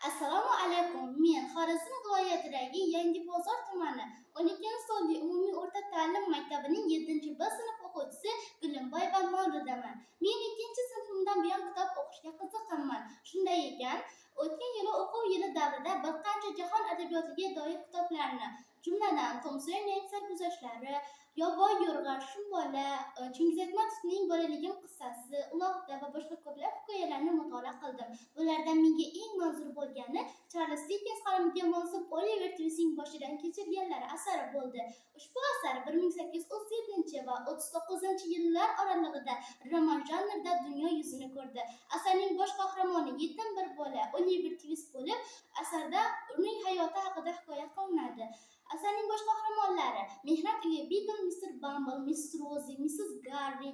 Assalomu alaykum. Men Xorazm viloyatidagi Yangibozor tumani 12-sonli umumiy o'rta ta'lim maktabining 7-B sinf o'quvchisi Gulimboyeva Mavludaman. Men 2-sinfimdan buyon kitob o'qishga qiziqaman. Shunday ekan, o'tgan yili o'quv yili davrida bir qancha jahon adabiyotiga doir kitoblarni, jumladan, Tom Soyerning sarguzashtlari, Yovvoyi yo'rg'a, Shumbola, Chingiz Aytmatovning Bolaligim qissasi, Uloqda va boshqa ko'plab hikoyalarni mutolaa qildim. Bulardan menga eng manzur bo'lgani Charlz Dikkens qalamiga mansub Oliver Tvistning boshidan kechirganlari asari bo'ldi. Ushbu asar 1837 va 39 yillar oralig'ida roman janrida dunyo yuzini ko'rdi. Asarning bosh qahramoni yetim bir bola Oliver Tvist bo'lib, asarda uning hayoti haqida hikoya qilinadi. Asarning bosh qahramonlari mehnat uyi Beadle, Mister Bumble, Miss Rozi, Missis Garri,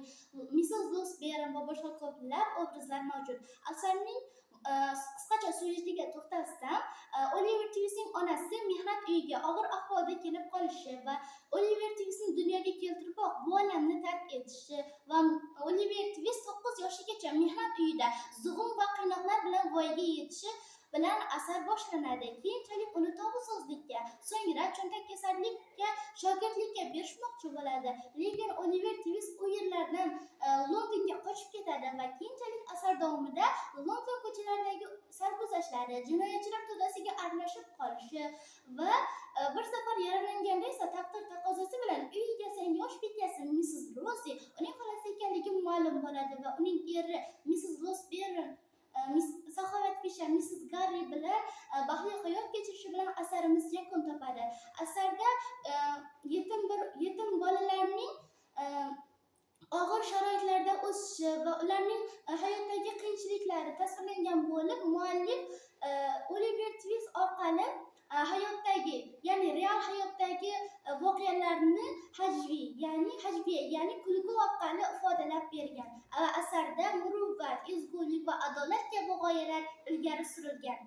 Missis Losberne va boshqa ko'plab obrazlar mavjud. Asarning qisqacha syujetiga to'xtalsam, Oliver Tvistning onasi mehnat uyiga og'ir ahvolda kelib qolishi va Oliver Tvistni dunyoga keltiriboq bu olamni tark etishi va Oliver Tvist 9 yoshigacha mehnat uyida zug'um va qiynoqlar bilan voyaga yetishi bilan asar boshlanadi. Keyinchalik uni tobusozlikka, so'ngra cho'ntakkesarlikka shogirdlikka berishmoqchi bo'ladi. Lekin Oliver Tvist u yerlardan Londonga qochib ketadi va keyinchalik asar davomida London ko'chalaridagi sarguzashtlari, jinoyatchilar to'dasiga aralashib qolishi va bir safar yaralanganda esa taqdir taqozosi bilan uy egasining yosh bekasi Missis Rozi uning xolasi ekanligi ma'lum bo'ladi va uning eri Missis Losberne saxovatpesha Missis Garri bilan baxtli hayot kechirishi bilan asarimiz yakun topadi. Asarda yetim bolalarning og'ir sharoitlarda o'sishi va ularning hayotdagi qiyinchiliklari tasvirlangan bo'lib, muallif Oliver Tvist orqali hayotdagi, ya'ni real hayotdagi voqealarni hajviy, ya'ni hajviya, ya'ni kulgi orqali ifodalab bergan. Asarda muruvvat, ezgulik va adolat kabi g'oyalar ilgari surilgan.